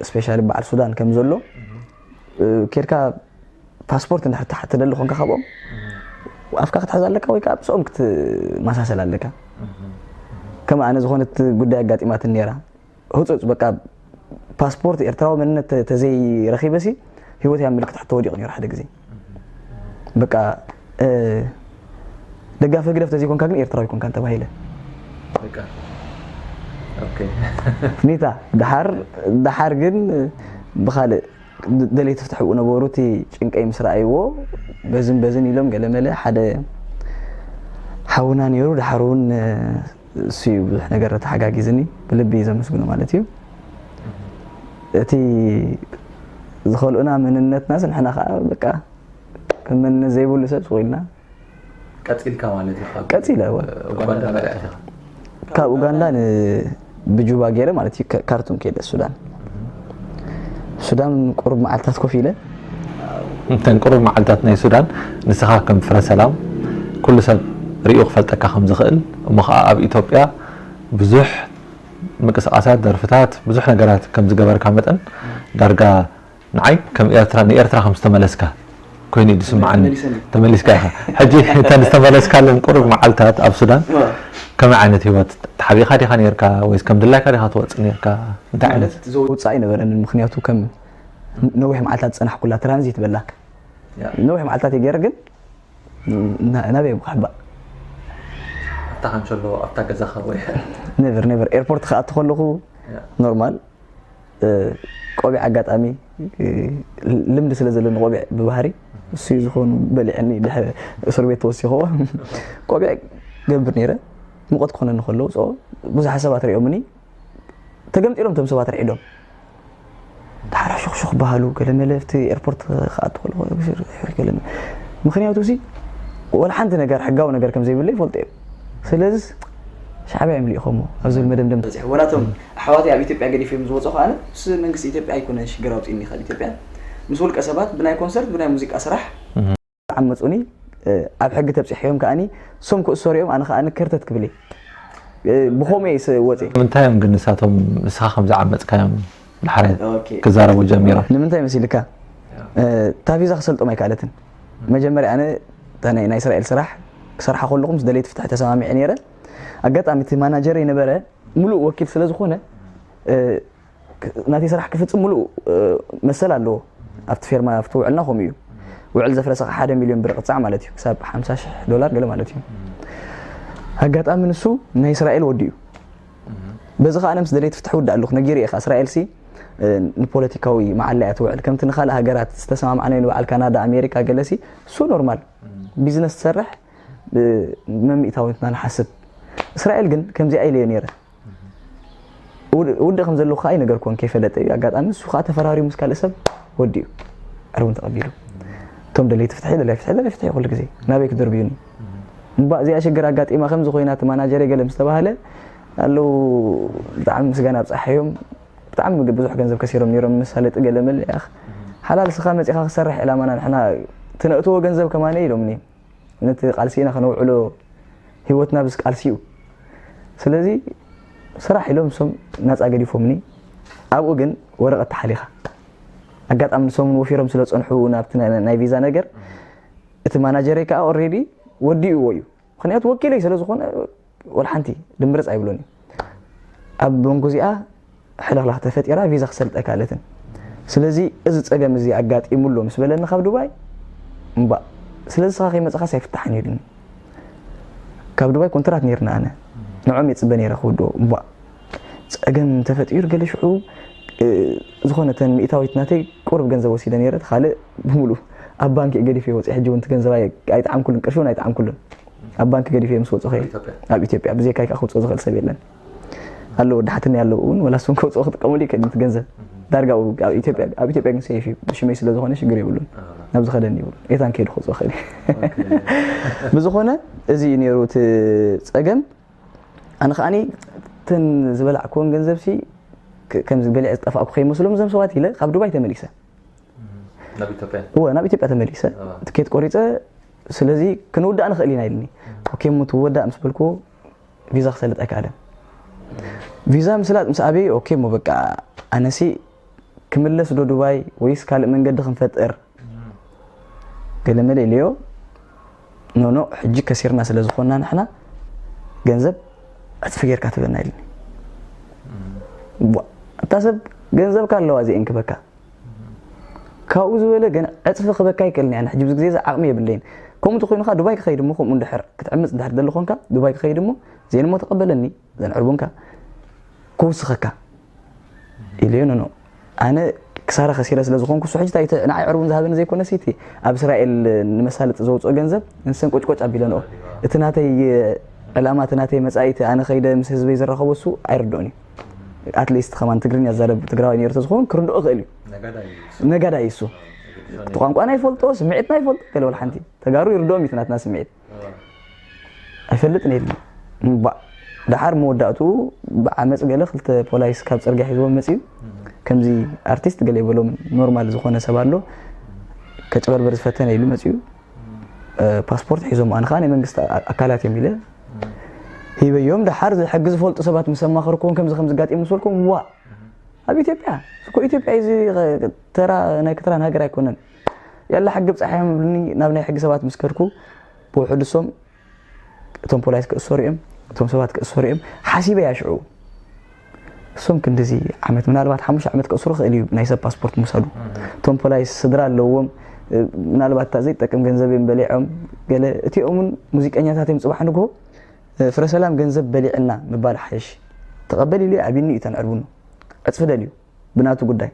ስፔሻሊ በዓል ሱዳን ከም ዘሎ ኬድካ ፓስፖርት እንድሕር ትሓ- ትደሊ ኮንካ ካብኦም ኣፍካ ክትሕዝ ኣለካ ወይ ከዓ ምስኦም ክትመሳሰል ኣለካ። ከም ኣነ ዝኾነት ጉዳይ ኣጋጢማትን ነይራ። ህፁፅ በቃ ፓስፖርት ኤርትራዊ መንነት ተ- ተዘይረኺበሲ ህይወት ኣብ ምልክት ሕቶ ወዲቑ ነይሩ ሓደ ግዜ። በቃ እ፣ ደጋፊ ህግደፍ ተዘይኮንካ ግን ኤርትራዊ ኮንካ ተባሂለ። በቃ ኦኬ። ኒታ ደሓር ደሓር ግን ብኻልእ ደለይቲ ፍትሒ ኣብኡ ነበሩ። እቲ ጭንቀይ ምስ ረኣይዎ በዝን በዝን ኢሎም ገለመለ ሓደ ሓውና ነይሩ። ደሓር እውን እሱ እዩ ብዙሕ ነገር ተሓጋጊዝኒ ብልቢ እዩ ዘመስግኖ ማለት እዩ። እቲ ዝኸልኡና መንነትናስ ንሕና ከዓ በቃ ከም መንነት ዘይብሉ ሰብ ስቕ ኢልና ቀፂልካ ማለት እዩ። ካብ ቀፂለ እወ። ኡጋንዳ መሪኣት ኢኻ። ካብ ኡጋንዳ ን ብጁባ ገይረ ማለት እዩ ካ- ካርቱም ከይደ ሱዳን። ሱዳን ቁሩብ መዓልታት ኮፍ ኢለ እንተን ቁሩብ መዓልታት ናይ ሱዳን ንስኻ ከም ፍረ ሰላም ኩሉ ሰብ ሪኡ ክፈልጠካ ከም ዝኽእል እሞ ከዓ ኣብ ኢትዮጵያ ብዙሕ ምንቅስቃሳት፣ ደርፍታት፣ ብዙሕ ነገራት ከም ዝገበርካ መጠን ዳርጋ ንዓይ ከም ኤርትራ ንኤርትራ ከም ዝተመለስካ ኮይኑ እዩ ዝስምዓኒ። ተመሊስካ ኢኻ። ሕጂ እተን ዝተመለስካለን ቁሩብ መዓልታት ኣብ ሱዳን ከመይ ዓይነት ህይወት ተሓቢእካ ዲኻ ነርካ ወይስ ከም ድላይካ ዲኻ ትወጽእ ነርካ? እንታይ ዓይነት? ውፃእ ኣይነበረንን። ምክንያቱ ከም ነዊሕ መዓልታት ዝፀናሕኩላ ትራንዚት በላ ነዊሕ መዓልታት የገይረ ግን ናበይ ብካሕባ ኣብታ ካንሸሎ ኣብታ ገዛኻ ወይ? ነቨር ነቨር ኤርፖርት ክኣቱ ከለኹ ኖርማል ቆቢዕ ኣጋጣሚ ልምዲ ስለ ዘለኒ ቆቢዕ ብባህሪ እሱ ዝኾኑ በሊዐኒ እስር ቤት ተወሲኽዎ ቆቢዕ ገብር ነይረ። ሙቐት ክኾነኒ ከሎ ውፅኦ ብዙሓት ሰባት ሪኦምኒ ተገምጢሎም እቶም ሰባት ርዒዶም ተሓራሹኽሹኽ በሃሉ ገለመለ ኣብቲ ኤርፖርት ክኣቱ ከለኹ ምክንያቱ ሲ ወላ ሓንቲ ነገር ሕጋዊ ነገር ከም ዘይብለ ይፈልጡ እዮም። ስለዚ ሻዕብያ እዮም ልኢኾሞ ኣብ ዝብል መደምደምታ በፂሑ። ወላቶም ኣሕዋተይ ኣብ ኢትዮጵያ ገዲፎም ዝወፁ ከኣነ ምስ መንግስቲ ኢትዮጵያ ኣይኮነን ሽግር ኣውፂእኒ ካብ ኢትዮጵያ ምስ ውልቀ ሰባት ብናይ ኮንሰርት ብናይ ሙዚቃ ስራሕ ዓመፁኒ ኣብ ሕጊ ተብፂሐዮም ከኣኒ እሶም ክእሰሩ እዮም ኣነ ከኣኒ ከርተት ክብል እየ ብኸምኡ እየ ወፂ ምንታይ እዮም ግን ንሳቶም ንስኻ ከም ዝዓመፅካዮም ድሓረ ክዛረቡ ጀሚሮም። ንምንታይ መሲልካ እታ ቪዛ ክሰልጦም ኣይከኣለትን። መጀመርያ ኣነ ናይ እስራኤል ስራሕ ክሰርሓ ከለኹ ምስ ደለይቲ ፍትሒ ተሰማሚዐ ነይረ። ኣጋጣሚ እቲ ማናጀረይ ነበረ ሙሉእ ወኪል ስለ ዝኾነ ናተይ ስራሕ ክፍፅም ሙሉእ መሰል ኣለዎ። ኣብቲ ፌርማ ኣብቲ ውዕልና ከምኡ እዩ። ውዕል ዘፍረሰ ከዓ ሓደ ሚልዮን ብር ቅፃዕ ማለት እዩ። ክሳብ ሓምሳ ሽሕ ዶላር ገለ ማለት እዩ። ኣጋጣሚ ንሱ ናይ እስራኤል ወዲ እዩ። በዚ ከዓ ኣነ ምስ ደለይቲ ፍትሒ ውዳእ ኣለኹ ነጊረ እየ። እስራኤል ሲ ንፖለቲካዊ መዓላ እያ ትውዕል። ከምቲ ንካልእ ሃገራት ዝተሰማምዓናዮ ንበዓል ካናዳ ኣሜሪካ ገለሲ እሱ ኖርማል ቢዝነስ ትሰርሕ መምኢታዊትና ንሓስብ። እስራኤል ግን ከምዚኣ ኢለዮ ነይረ። ውድእ ከም ዘለኹ ከዓ ይነገርክዎን ከይፈለጠ እዩ ኣጋጣሚ እሱ ከዓ ተፈራሪሙ ምስ ካልእ ሰብ ወዲኡ ዕርቡን ተቐቢሉ እቶም ደለይቲ ፍትሒ ደላይ ፍትሒ ደላይ ፍትሒ ኩሉ ግዜ ናበይ ክደርብዩኒ እምባ እዚኣ ሽግር ኣጋጢማ ከምዚ ኮይና እቲ ማናጀር ገለ ምስ ተባሃለ ኣለዉ ብጣዕሚ ምስጋና ኣብፃሓዮም ብጣዕሚ ብዙሕ ገንዘብ ከሲሮም ነይሮም መሳለጢ ገለ መለ ያኽ ሓላል ስኻ መፂኻ ክሰርሕ ዕላማና ንሕና ትነእትዎ ገንዘብ ከማነ ኢሎምኒ ነቲ ቃልሲ ኢና ከነውዕሎ ህይወትና ብዚ ቃልሲ እዩ። ስለዚ ስራሕ ኢሎም እሶም ናፃ ገዲፎምኒ። ኣብኡ ግን ወረቐት ተሓሊኻ ኣጋጣሚ ንሶምን ወፊሮም ስለ ፀንሑ ናብቲ ናይ ቪዛ ነገር እቲ ማናጀረይ ከዓ ኦሬዲ ወዲእዎ እዩ። ምክንያቱ ወኪለይ ስለ ዝኾነ ወላ ሓንቲ ድምርፅ ኣይብሎን እዩ። ኣብ መንጎ እዚኣ ሕልኽላኽ ተፈጢራ ቪዛ ክሰልጠ ካልእትን ስለዚ እዚ ፀገም እዚ ኣጋጢሙ ኣሎ ምስ በለኒ ካብ ዱባይ እምባእ ስለዚ ስኻ ከይመፅኻስ ኣይፍታሕን ኢሉኒ። ካብ ዱባይ ኮንትራት ነይርና ኣነ ንዖም የፅበ ነይረ ክውድኦ እምባእ ፀገም ተፈጢሩ ገለ ሽዑ ዝኾነ ተን ሚእታዊት ናተይ ቁሩብ ገንዘብ ወሲደ ነይረ እቲ ካልእ ብምሉእ ኣብ ባንክ ገዲፈ ወፂ ሕጂ እውን ገንዘብ ኣይጠዓምኩሉን ቅርሺ እውን ኣይጠዓምኩሉን ኣብ ባንክ ገዲፈ ምስ ወፅኸ ኣብ ኢትዮጵያ ብዘይካይ ከዓ ክውፅኦ ዝኽእል ሰብ የለን ኣሎ ወዲ ሓትኒ ኣለዉ እውን ወላ እሱን ከውፅኦ ክጥቀመሉ ይክእል እቲ ገንዘብ ዳርጋ ኣብ ኢትዮጵያ ግን ሰይፍ እዩ ብሽመይ ስለ ዝኾነ ሽግር የብሉን ናብ ዝኸደኒ ይብሉ ኤታን ከይዱ ክውፅኦ ክእል ብዝኾነ እዚ እዩ ነይሩ እቲ ፀገም ኣነ ከዓኒ እተን ዝበላዕክወን ገንዘብ ሲ ከምዚ በሊዐ ዝጠፋእኩ ከይመስሎም እዞም ሰባት ኢለ ካብ ዱባይ ተመሊሰ እወ ናብ ኢትዮጵያ ተመሊሰ ትኬት ቆሪፀ ስለዚ ክንውዳእ ንኽእል ኢና ኢልኒ ኦኬ እሞ ትወዳእ ምስ በልክዎ ቪዛ ክሰልጥ ኣይከኣለን ቪዛ ምስላጥ ምስ ኣበይ ኦኬ እሞ በቃ ኣነሲ ክምለስ ዶ ዱባይ ወይስ ካልእ መንገዲ ክንፈጥር ገለመለ ኢለዮ ኖኖ ሕጂ ከሲርና ስለ ዝኾንና ንሕና ገንዘብ ዕፅፊ ጌርካ ትበና ኢልኒ እታ ሰብ ገንዘብካ ኣለዋ እዚአን ክበካ ካብኡ ዝበለ ገና ዕፅፊ ክበካ ይክእልኒ ኣነ ሕጂ ብዚ ግዜ እዚ ዓቕሚ የብለይን ከምኡ እንተኮይኑካ ዱባይ ክኸይድ እሞ ከምኡ እንድሕር ክትዕምፅ እንድሕር ደሊ ኮንካ ዱባይ ክኸይድ እሞ ዜን እሞ ተቐበለኒ ዘን ዕርቡንካ ክውስኸካ ኢለዮ ኖኖ ኣነ ክሳራ ከሲረ ስለ ዝኾንኩ እሱ ሕጂ እንታይ ንዓይ ዕርቡን ዝሃበኒ ዘይኮነ ሲቲ ኣብ እስራኤል ንመሳለጢ ዘውፅኦ ገንዘብ ንሰን ቆጭቆጭ ኣቢለንኦ እቲ ናተይ ዕላማ እቲ ናተይ መፃኢቲ ኣነ ከይደ ምስ ህዝበይ ዝረኸቦ እሱ ኣይርድኦን እዩ ኣትሊስት ከማን ትግርኛ ዝዛረብ ትግራዋይ ነይሩ ተዝኸውን ክርድኦ ክእል እዩ ነጋዳይ እሱ እቲ ቋንቋና ይፈልጦ ስምዒትና ይፈልጦ ገለ ወላ ሓንቲ ተጋሩ ይርድኦም እዩ ናትና ስምዒት ኣይፈልጥን የለን እምባእ ደሓር መወዳእትኡ ብዓመፅ ገለ ክልተ ፖላይስ ካብ ፅርግያ ሒዝዎም መፅዩ ከምዚ ኣርቲስት ገለ ይበሎም ኖርማል ዝኾነ ሰብ ኣሎ ከጭበርበር ዝፈተነ ኢሉ መፅዩ ፓስፖርት ሒዞም ኣነ ከዓ ናይ መንግስቲ ኣካላት እዮም ኢለ ሂበዮም። ደሓር ሕጊ ዝፈልጡ ሰባት ምስ ኣማኸርኩዎም ከምዚ ከም ዝጋጥም ምስ በልኩም፣ ዋ ኣብ ኢትዮጵያ እኮ፣ ኢትዮጵያ እዚ ተራ ናይ ክትራን ሃገር ኣይኮነን። ያላ ሕጊ ብጻሕያ ምብልኒ። ናብ ናይ ሕጊ ሰባት ምስ ከድኩ ብውሕዱ እሶም እቶም ፖላይስ ክእሰሩ እዮም፣ እቶም ሰባት ክእሰሩ እዮም ሓሲበ እያ ሽዑ። እሶም ክንድዚ ዓመት፣ ምናልባት ሓሙሽተ ዓመት ክእስሩ ክእል እዩ ናይ ሰብ ፓስፖርት ምውሳዱ። እቶም ፖላይስ ስድራ ኣለዎም። ምናልባት እታ ዘይጠቅም ገንዘብ እዮም በሊዖም። ገለ እቲኦምን ሙዚቀኛታት እዮም ጽባሕ ንግሆ ፍረ ሰላም ገንዘብ በሊዕና ምባል ሓይሽ። ተቐበል ኢሉ ኣቢኒ እዩ ተንዕርብኑ። ዕጽፊ ደልዩ ብናቱ ጉዳይ።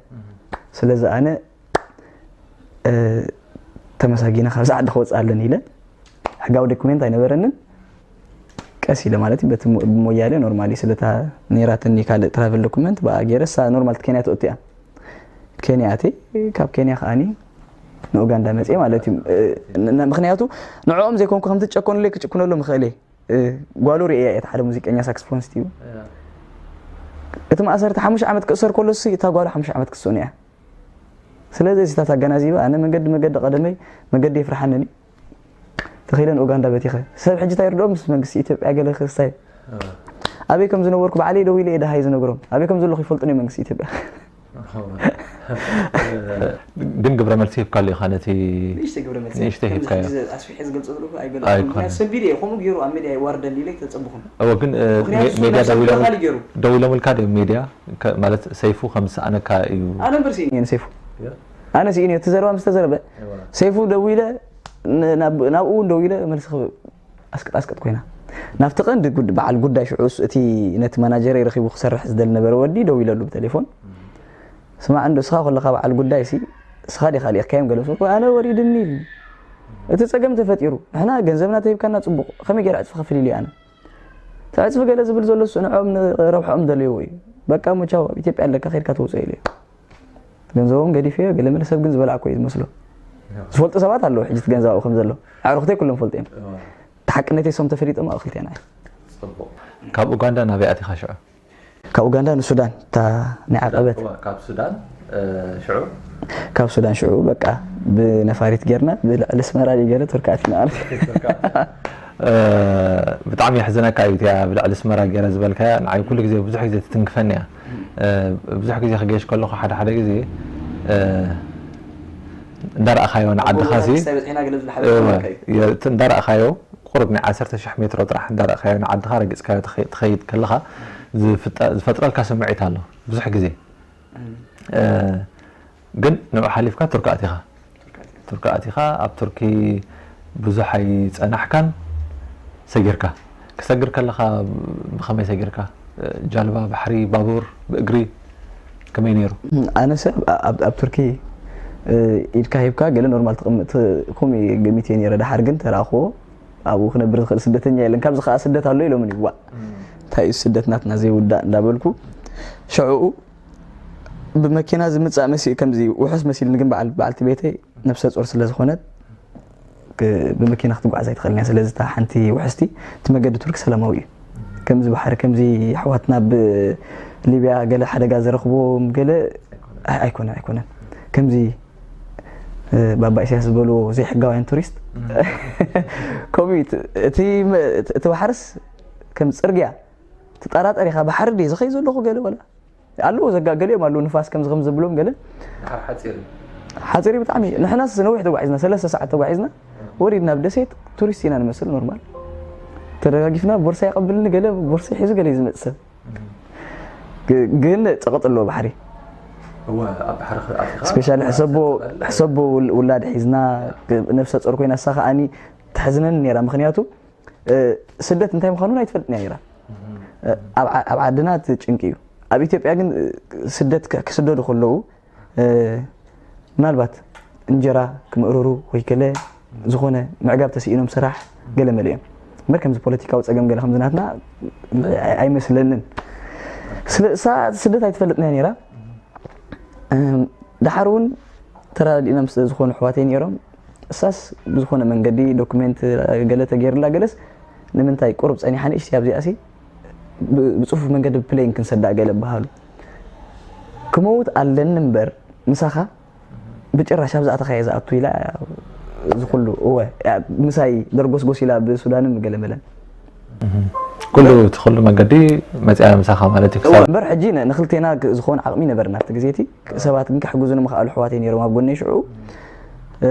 ስለዚ ኣነ ተመሳጊነ ካብዚ ዓዲ ክወፅእ ኣለኒ ኢለ። ሕጋዊ ዶኩሜንት ኣይነበረንን። ቀስ ኢለ ማለት እዩ፣ በቲ ሞ- ብሞያለ ኖርማሊ ስለታ ነይራትኒ ካልእ ትራቨል ዶኩመንት ብኣ ገይረ እሳ ኖርማል ኬንያ ትወጥያ። ኬንያ ኣትየ፣ ካብ ኬንያ ከኣኒ ንኡጋንዳ መፅየ ማለት እዩ። እ፣ ን- ን- ምክንያቱ ንዕኦም ዘይኮንኩ ከምቲ ትጨኮኑለይ ክጭኩነሎም ይኽእል እየ። እ፣ ጓሉ ርእያ እየ፣ እቲ ሓደ ሙዚቀኛ ሳክስፎኒስት እዩ። እቲ ማእሰርቲ ሓሙሽተ ዓመት ክእሰር ከሎ እሱ እታ ጓሉ ሓሙሽተ ዓመት ክስኡን እያ። ስለዚ እዚታት ኣገናዚበ ኣነ መንገዲ መንገዲ ቀደመይ መንገዲ የፍርሓነኒ። ተኺለን ኡጋንዳ በቲኸ ሰብ ሕጂ እንታይ ይርድኦም ምስ መንግስቲ ኢትዮጵያ ገለ ክስታይ ኣበይ ከም ዝነበርኩ ባዕለይ ደው ኢለ እየ ደሃይ ዝነግሮም ኣበይ ከም ዘለኹ ይፈልጡ ናይ መንግስቲ ኢትዮጵያ። ግን ግብረ መልሲ ሂብካሉ ኢኻ ነቲ ንእሽተይ ግብረ መልሲ ንእሽተይ ከምዚ ሂብካዮ። ሕጂ ኣስፊሐ ዝገልጾ ዘለኹ ኣይገለጽኩን። ኣይኮነን። ምኽንያቱ ሰንቢደ እየ፣ ከምኡ ገይሩ ኣብ ሚድያ ይዋርደኒ ኢለ ኣይተጸበኹን። እወ ግን እ፣ ምኽንያቱ ሜ- እሱ ሜድያ ናይ ደው ኢሎም- ሰንቢደ ካሊ ገይሩ። ደው ኢሎምልካ ድዮም ሜድያ ከ- ማለት ሰይፉ ከም ዝሰኣነካ እዩ። ኣነ እምበር ስኢነ እየ ንሰይፉ። ኣነ ስኢነ እቲ ዘረባ ምስ ተዘረበ እወ። ሰይፉ ደው ኢለ ን- ናብ- ናብኡ እውን ደው ኢለ መልሲ ክብ- ኣስቅጥ ኣስቅጥ ኮይና ናብቲ ቀንዲ ጉድ- በዓል ጉዳይ ሽዑ እሱ እቲ ነቲ ማናጀረይ ረኺቡ ክሰርሕ ዝደሊ ነበረ ወዲ ደው ኢለሉ ብቴሌፎን። ስማዕ እንዶ እስኻ ከለኻ በዓል ጉዳይ ሲ እስኻ ዲኻ ልኢኽካዮም ገለ ምስ በልኩ ኣነ ወሪድኒ ኢሉ። እቲ ጸገም ተፈጢሩ ንሕና ገንዘብና ተሂብካና ጽቡቕ ከመይ ገይረ ዕጽፊ ከፍል ኢሉ ኣነ እቲ ዕጽፊ ገለ ዝብል ዘሎ እሱ ንዕኦም ንረብሕኦም ደልይዎ እዩ። በቃ ሙቻው ኣብ ኢትዮጵያ ኣለካ ከይድካ ተውፅኦ ኢሉ እዩ። ገንዘቦም ገዲፈዮ ገለ መለ ሰብ ግን ዝበላዕኮ እዩ ዝመስሎ። ዝፈልጡ ሰባት ኣለዉ ሕጂ እቲ ገንዘብ ኣብኡ ከም ዘሎ ኣዕሩኽተይ ኩሎም ፈልጡ እዮም። እቲ ሓቅነተይ ሶም ተፈሊጦም ኣብኡ ክልቴና እዩ። ካብ ኡጋንዳ ናበይ ኣቲኻ ሽዑ? ካብ ኡጋንዳ ንሱዳን እታ ናይ ዓቀበት እዋ፣ ካብ ሱዳን እ፣ ሽዑ ካብ ሱዳን ሽዑ በቃ ብነፋሪት ጌርና ብልዕሊ ኣስመራ ድዩ ገለ ቱርኪ ኣቲና ማለት እዩ። እ፣ ብጣዕሚ የሕዝነካ እዩ እቲያ ብልዕሊ ኣስመራ ገይረ ዝበልካያ ንዓይ ኩሉ ግዜ ብዙሕ ግዜ ትትንክፈኒ እያ። እ፣ ብዙሕ ግዜ ክገይሽ ከለኹ ሓደ ሓደ ግዜ እ፣ እንዳረኣኻዮ ንዓድኻ ሲ ክሳይ በፂሕና ገለ ዝብል ሓበሬታ እወ፣ ኣለካ እዩ። የ- እቲ እንዳረኣኻዮ ቁሩብ ናይ ዓሰርተ ሽሕ ሜትሮ ጥራሕ እንዳረኣኻዮ ንዓድኻ ረጊፅካዮ ትኸ- ትኸይድ ከለኻ ዝፍጠ- ዝፈጥረልካ ስምዒት ኣሎ ብዙሕ ግዜ። እ፣ ግን ንዑ ሓሊፍካ ቱርኪ ኣቲኻ። ቱርኪ ኣቲኻ ኣብ ቱርኪ ብዙሕ ኣይፀናሕካን ሰጊርካ። ክሰግር ከለኻ ብኸመይ ሰጊርካ? እ፣ ጃልባ፣ ባሕሪ፣ ባቡር፣ ብእግሪ ከመይ ነይሩ? ኣነሰ ኣብ- ኣብ ኣብ ቱርኪ እ፣ ኢድካ ሂብካ ገለ ኖርማል ትቕምጥ ከምኡ ገሚት እየ ነይረ። ደሓር ግን ተረኣኽዎ ኣብኡ ክነብር ዝኽእል ስደተኛ የለን። ካብዚ ከዓ ስደት ኣሎ ኢሎምኒ። ዋ እንታይ እዩ ስደት ናትና ዘይውዳእ እንዳበልኩ ሽዕኡ ብመኪና ዝምፃእ መሲ ከምዚ ውሑስ መሲልኒ ግን በዓል በዓልቲ ቤተይ ነብሰ ጾር ስለ ዝኾነት ክ- ብመኪና ክትጓዓዝ ኣይትኽእልን እያ። ስለዚ እታ ሓንቲ ውሕስቲ እቲ መገዲ ቱርክ ሰላማዊ እዩ። ከምዚ ባሕሪ ከምዚ ኣሕዋትና ኣብ ሊብያ ገለ ሓደጋ ዘረኽቦም ገለ ኣይ- ኣይኮነን ኣይኮነን ከምዚ እ፣ ባባ ኢሳያስ ዝበልዎ ዘይሕጋውያን ቱሪስት ከምኡ እዩ። እቲ እቲ ባሕርስ ከም ፅርግያ ትጠራጠር ኢኻ ባሕሪ ድየ ዝኸይ ዘለኹ ገለ ወላ ኣለዎ ዘጋ ገሊኦም ኣለዉ ንፋስ ከምዚ ከም ዘብሎም ገለ ድሓር ሓፂር እዩ። ሓፂር እዩ ብጣዕሚ ንሕናስ ነዊሕ ተጓዒዝና ሰለስተ ሰዓት ተጓዒዝና ወሪድና ኣብ ደሴት ቱሪስት ኢና ንመስል ኖርማል ተደጋጊፍና ቦርሳ ይቐብልኒ ገለ ቦርሳ ሒዙ ገለ እዩ ዝመፅእ ሰብ ግ- ግን ፀቕጥ ኣለዎ ባሕሪ እወ ኣብ ባሕሪ ኣቲኻ ስፔሻሊ ሕሰቦ ሕሰቦ ውል- ውላድ ሒዝና ነብሰ ፆር ኮይና እሳ ከዓኒ ተሕዝነኒ ነይራ ምክንያቱ እ፣ ስደት እንታይ ምዃኑ ኣይትፈልጥን እያ ነይራ እ፣ ኣብ ዓ- ኣብ ዓድና እቲ ጭንቂ እዩ ኣብ ኢትዮጵያ ግን እ፣ ስደት ክ- ክስደዱ ከለዉ እ፣ ምናልባት እንጀራ ክምእርሩ ወይ ገለ ዝኾነ ምዕጋብ ተስኢኖም ስራሕ ገለ መለ እዮም እምበር ከምዚ ፖለቲካዊ ፀገም ገለ ከምዝናትና ኣይ- ኣይመስለንን ስለ እሳ ስደት ኣይትፈልጥን እያ ነይራ እም፣ ደሓር እውን ተራዳዲእና ምስ ዝኾኑ ኣሕዋተይ ነይሮም እሳስ ብዝኾነ መንገዲ ዶኩሜንት ገለ ተገይርላ ገለስ ንምንታይ ቁሩብ ፀኒሓ ንእሽቲ ኣብዚኣሲ ብ- ብፅፉፍ መንገዲ ብፕሌን ክንሰዳ ገለ በሃሉ ክመውት ኣለኒ እምበር ምሳኻ ብጭራሽ ኣብዛ ኣተኻየ ዝኣቱ ኢላ ዝኩሉ እወ ምሳይ ደርጎስጎስ ኢላ ብሱዳንን ገለመለን ኩሉ እቲ ኩሉ መንገዲ መፅያ ምሳኻ ማለት እዩ። ክሳብ እምበር ሕጂ ን- ንክልቴና ክ- ዝኾን ዓቕሚ ነበረና ኣብቲ ግዜ እቲ። ሰባት ግን ክሕግዙ ንምኽኣሉ ኣሕዋተይ ነይሮም ኣብ ጎነይ ሽዑ። እ፣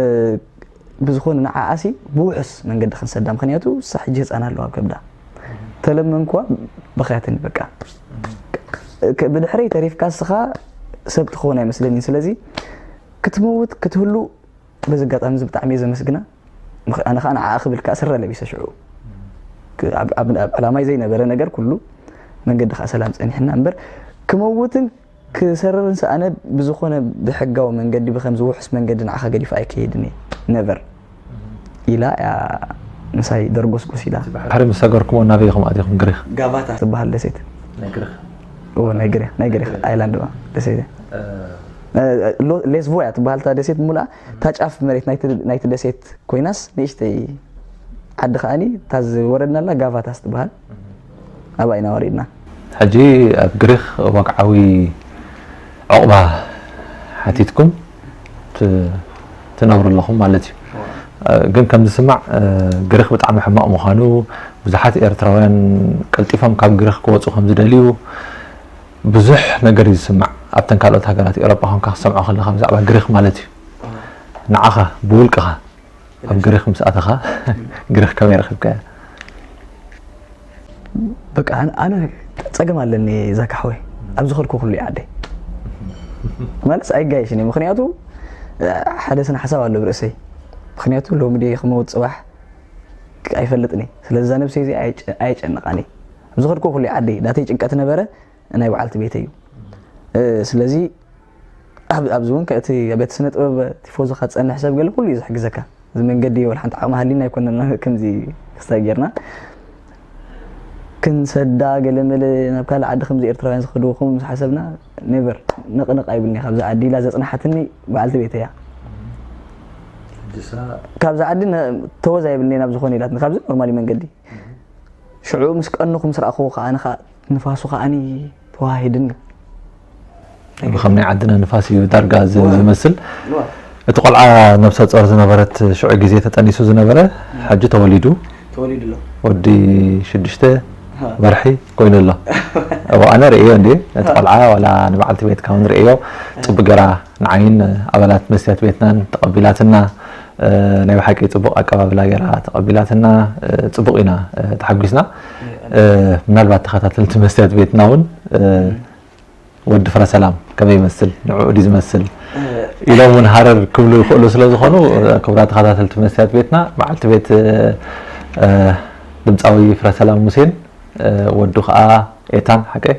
ብዝኾነ ንዓኣሲ ብውሑስ መንገዲ ክንሰዳ፣ ምኽንያቱ እሳ ሕጂ ህፃን ኣለዋ ኣብ ከብዳ። ተለመንኩዋ በኽያትኒ በቃ። ክ- ብድሕረይ ተሪፍካ እስኻ ሰብ ትኸውን ኣይመስለኒን። ስለዚ ክትምውት ክትህሉ በዚ ኣጋጣሚ እዚ ብጣዕሚ እየ ዘመስግና። ምኽ- ኣነ ከዓ ንዓኣ ክብል ከዓ ስረ ለቢሰ ሽዑ ክ- ኣብ- ኣብ ኣብ ዕላማይ ዘይነበረ ነገር ኩሉ መንገዲ ከዓ ሰላም ፀኒሕና እምበር ክመውትን ክሰርርን ሰኣነ ብዝኾነ ብሕጋዊ መንገዲ ብከምዚ ውሑስ መንገዲ ንዓኻ ገዲፈ ኣይከይድን እየ ነቨር ኢላ እያ ምሳይ ደርጎስጎስ ኢላ። ባሕሪ ምስ ሰገርኩሞ ናበይ ኢኹም ኣቲኹም? ግሪኽ? ጋቫታ ትበሃል ደሴት። ናይ ግሪኽ? እዎ ናይ ግሪኽ ናይ ግሪኽ ኣይላንድ እዋ ደሴት እያ። እ፣ ሎ- ሌስቮ እያ ትበሃል እታ ደሴት ብምሉኣ። እታ ጫፍ መሬት ናይቲ ናይቲ ደሴት ኮይናስ ንእሽተይ ዓዲ ከዓኒ እታ ዝወረድናላ ጋቫታስ ትበሃል ኣብኣ ኢና ወሪድና። ሕጂ ኣብ ግሪኽ ወግዓዊ ዑቕባ ሓቲትኩም ት- ትነብሩ ኣለኹም ማለት እዩ። ግን ከም ዝስማዕ ግሪኽ ብጣዕሚ ሕማቕ ምዃኑ፣ ብዙሓት ኤርትራውያን ቀልጢፎም ካብ ግሪኽ ክወፁ ከም ዝደልዩ ብዙሕ ነገር እዩ ዝስማዕ። ኣብተን ካልኦት ሃገራት ኤውሮጳ ኮንካ ክትሰምዖ ከለኻ ብዛዕባ ግሪኽ ማለት እዩ። ንዓኻ ብውልቅኻ ኣብ ግሪኽ ምስ ኣተኻ ግሪኽ ከመይ ረኺብካያ? በቃ ኣነ- ኣነ ፀገም ኣለኒ ዛካ ሓወይ ኣብ ዝኸድኩ ኩሉ ይዓደይ ማለት ኣይጋየሽን እዩ። ምክንያቱ ሓደ ስነ ሓሳብ ኣሎ ብርእሰይ። ምክንያቱ ሎሚ ድየ ክመውት ፅባሕ ኣይፈልጥን እየ። ስለዚ እዛ ነብሰይ እዚ ኣየጨንቃን እየ። ኣብ ዝኸድኩ ኩሉ ይዓደይ ናተይ ጭንቀት ነበረ ናይ በዓልቲ ቤተይ እዩ። ስለዚ ኣብዚ እውን እቲ ቤት ስነ ጥበብ ቲፎዞ ካብ ዝፀንሕ ሰብ ገለ ኩሉ እዩ ዝሕግዘካ። እዚ መንገዲ ወላ ሓንቲ ዓቕሚ ሃሊና ኣይኮነና ከምዚ ክስታይ ጌርና ክንሰዳ ገለመለ ናብ ካልእ ዓዲ ከምዚ ኤርትራውያን ዝኸድዎ ከምኡ ምስ ሓሰብና ኔቨር ንቕንቕ ኣይብልኒ። ካብዚ ዓዲ ኢላ ዘፅናሓትኒ በዓልቲ ቤተይ እያ። ካብዚ ዓዲ ተወዝ ኣይብልኒ ናብ ዝኾነ ኢላትኒ ካብዚ ኖርማሊ መንገዲ ሽዑ ምስ ቀንኹ ምስ ረኣኽዎ ከኣ ንኻ ንፋሱ ከኣኒ ተዋሂድኒ። ብኸም ናይ ዓድና ንፋስ እዩ ዳርጋ ዝ- ዝመስል። እቲ ቆልዓ ነብሰ ጾር ዝነበረት ሽዑ ግዜ ተጠኒሱ ዝነበረ ሕጂ ተወሊዱ ተወሊዱ ኣሎ። ወዲ ሽዱሽተ በርሒ ኮይኑ ኣሎ። እዎ ኣነ ርእዮ እንዲ ነቲ ቆልዓ ዋላ ንበዓልቲ ቤትካ እውን ርእዮ ጽቡቅ ገራ ንዓይን ኣባላት መስትያት ቤትናን ተቐቢላትና ናይ ብሓቂ ጽቡቕ ኣቀባብላ ገይራ ተቐቢላትና ጽቡቕ ኢና ተሓጒስና። ምናልባት ተኸታተልቲ መስትያት ቤትና እውን ወዲ ፍረ ሰላም ከመይ ይመስል ንዕኡ ድዩ ዝመስል ኢሎም እውን ሃረር ክብሉ ይኽእሉ ስለ ዝኾኑ ክቡራት ተኸታተልቲ መስትያት ቤትና በዓልቲ ቤት ድምፃዊ ፍረ ሰላም ሙሴን ወዱ ከዓ ኤታን ሓቀይ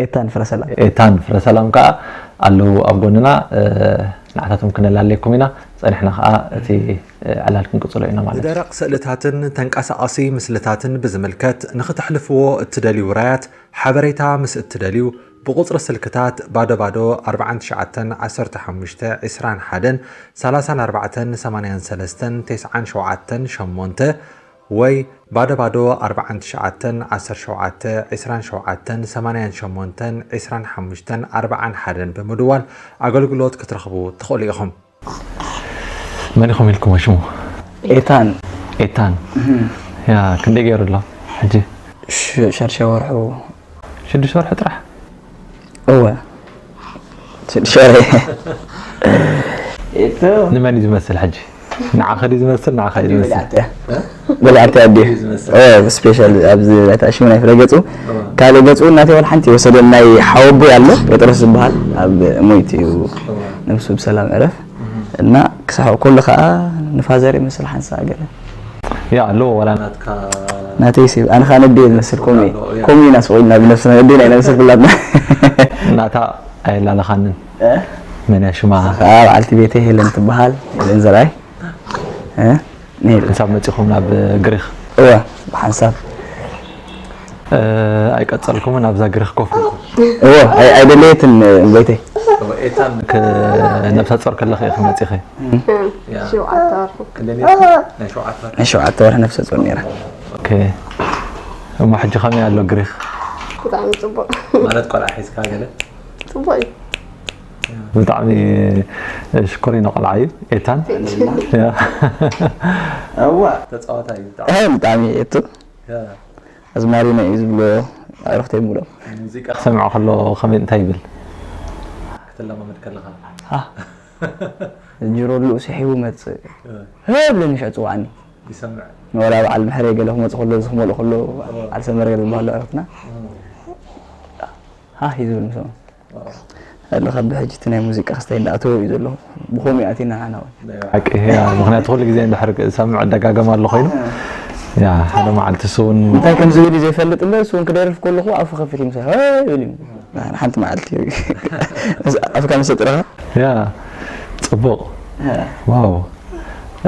ኤታን ፍረሰላም። ኤታን ፍረሰላም ከኣ ኣለዉ ኣብ ጎንና። ንዓታቶም ክነላልየኩም ኢና። ጸኒሕና ከኣ እቲ ዕላል ክንቅጽሎ ኢና ማለት እዩ። ንደረቕ ስእልታትን ተንቀሳቓሲ ምስልታትን ብዝምልከት ንኽተሕልፍዎ እትደልዩ ውራያት ሓበሬታ ምስ እትደልዩ ብቑጽሪ ስልክታት ባዶ ባዶ ኣርብዓን ትሽዓተን ዓሰርተ ሓሙሽተ ዕስራን ሓደን ሰላሳን ኣርባዕተን ሰማንያን ሰለስተን ተስዓን ሸውዓተን ሸሞንተ ወይ ባዶ ባዶ ኣርብዓን ትሽዓተን ዓሰርተ ሸውዓተ ዕስራን ሸውዓተን ሰማንያን ሸሞንተን ዕስራን ሓሙሽተን ኣርብዓን ሓደን ብምድዋል ኣገልግሎት ክትረኽቡ ትኽእሉ ኢኹም። መን ኢኹም ኢልኩሞ ሽሙ? ኤታን። ኤታን። ያ ክንደይ ገይሩ ኣሎ ሕጂ? ሸርሸ ወርሑ። ሽዱሽተ ወርሒ ጥራሕ? እወ ሽዕረ ንመን እዩ ዝመስል ሕጂ ንዓኸ ድዩ ዝመስል ንዓኸ እዩ ዝመስል በላዕቲ ኣዲ ስፔሻል ኣብዚ ናይታ ሽም ናይ ፍረ ገፁ ካልእ ገፁ እናተይ ወላ ሓንቲ ይወሰደ ናይ ሓወቦይ ኣሎ ጴጥሮስ ዝበሃል ኣብ ሞይት እዩ ነብሱ ብሰላም ዕረፍ እና ክሳብ ከሎ ከዓ ንፋዘር ይመስል ሓንሳ ገለ ያ ኣለዎ ዋላ ናትካ ናተይ ሲ ኣነ ከዓ ነዴ ዝመስል ኮሚ ኮሚ ኢና ስቆይና ብነብስና ነዴ ናይ ነብስል ብላትና ናታ ኣይላለኻንን መን እያ ሽማ ከዓ በዓልቲ ቤተይ ሄለን ትበሃል ሄለን ዘርኣይ ክሳብ መፂኹም ናብ ግሪክ እወ ብሓንሳብ ኣይቀፀልኩምን ኣብዛ ግሪክ ኮፍ ኢልኩም እወ ኣይደለየትን ጎይተይ ነብሰ ፆር ከለኺ ኢኺ መፂኺ ናይ ሸውዓተ ወርሒ ነብሰ ፆር ነይራ እሞ ሕጂ ከመይ ኣሎ ግሪክ ብጣዕሚ ፅቡቅ ማለት ቆልዓ ሒዝካ ገለ ፅቡቅ እዩ ብጣዕሚ ሽኮሪና ቆልዓ እዩ ኤታን እዋ ተፃዋታ እዩ ብጣዕሚ ብጣዕሚ ኤቱ ኣዝማሪኖ እዩ ዝብሎ ኣዕሩኽተይ ምብሎም። ሙዚቃ ክሰምዖ ከሎ ከመይ እንታይ ይብል? ክትለማመድ ከለኻ ጅሮሉኡ ስሒቡ መፅእ ብለኒ ሽዑ ፅዋዕኒ። ይሰምዕ። ወላ በዓል ምሕረይ ገለ ክመፁ ከሎ እዚ ክመልኡ ከሎ በዓል ሰመረ ገለ ዝበሃሉ ኣዕሩኽትና ሃህ እዩ ዝብል ምስኦም። ኣሎ ካብ ብሕጂ እቲ ናይ ሙዚቃ ክስታይ እንዳኣተወ እዩ ዘሎ። ብኸምኡ ኣቲና ንዓና እውን። ሓቂ እያ። ምክንያቱ ኩሉ ግዜ እንድሕር ዝሰምዕ እደጋገም ኣሎ ኮይኑ ያ ሓደ መዓልቲ እሱ እውን እንታይ ከም ዝብል እዩ ዘይፈልጥ እምበር እሱ እውን ክደርፍ ከለኹ ኣፉ ከፊት ይምሳ ይብል እዩ። ሓንቲ መዓልቲ ኣፍካ ምስ ጥረኻ ያ ጽቡቕ ዋው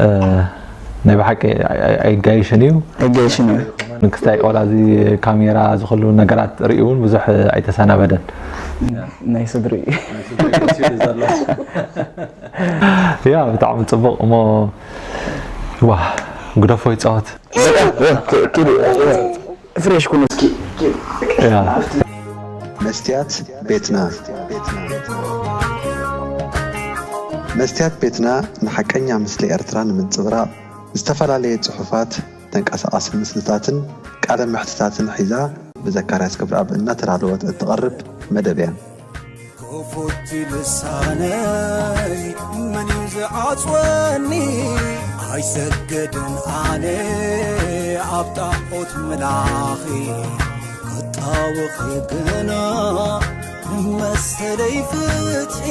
እ፣ ናይ ብሓቂ ኣይ- ኣይ- ኣይጋይሽን እዩ ኣይጋይሽን እዩ። ንክስታይ ቆላ እዚ ካሜራ ዝክሉ ነገራት ርእዩ እውን ብዙሕ ኣይተሰናበደን ናይ ስድሪ ዘሎ ያ ብጣዕሚ ጽቡቕ እሞ ዋ ግደፎ ይጻወት ፍሬሽ ኩኑ እስኪ ያ መስትያት ቤትና መስትያት ቤትና ንሓቀኛ ምስሊ ኤርትራ ንምንጽብራቕ ዝተፈላለየ ጽሑፋት፣ ተንቀሳቓሲ ምስልታትን ቃለ መሕትታትን ሒዛ ብዘካርያስ ክብረኣብ እናተዳለወት እትቐርብ መደብ እያ። ክፉት ልሳነይ መን እዩ ዝዓጽወኒ? ኣይሰግድን ኣነ ኣብ ጣዖት ምላኺ ክጣወኺ ግና መሰለይ ፍትሒ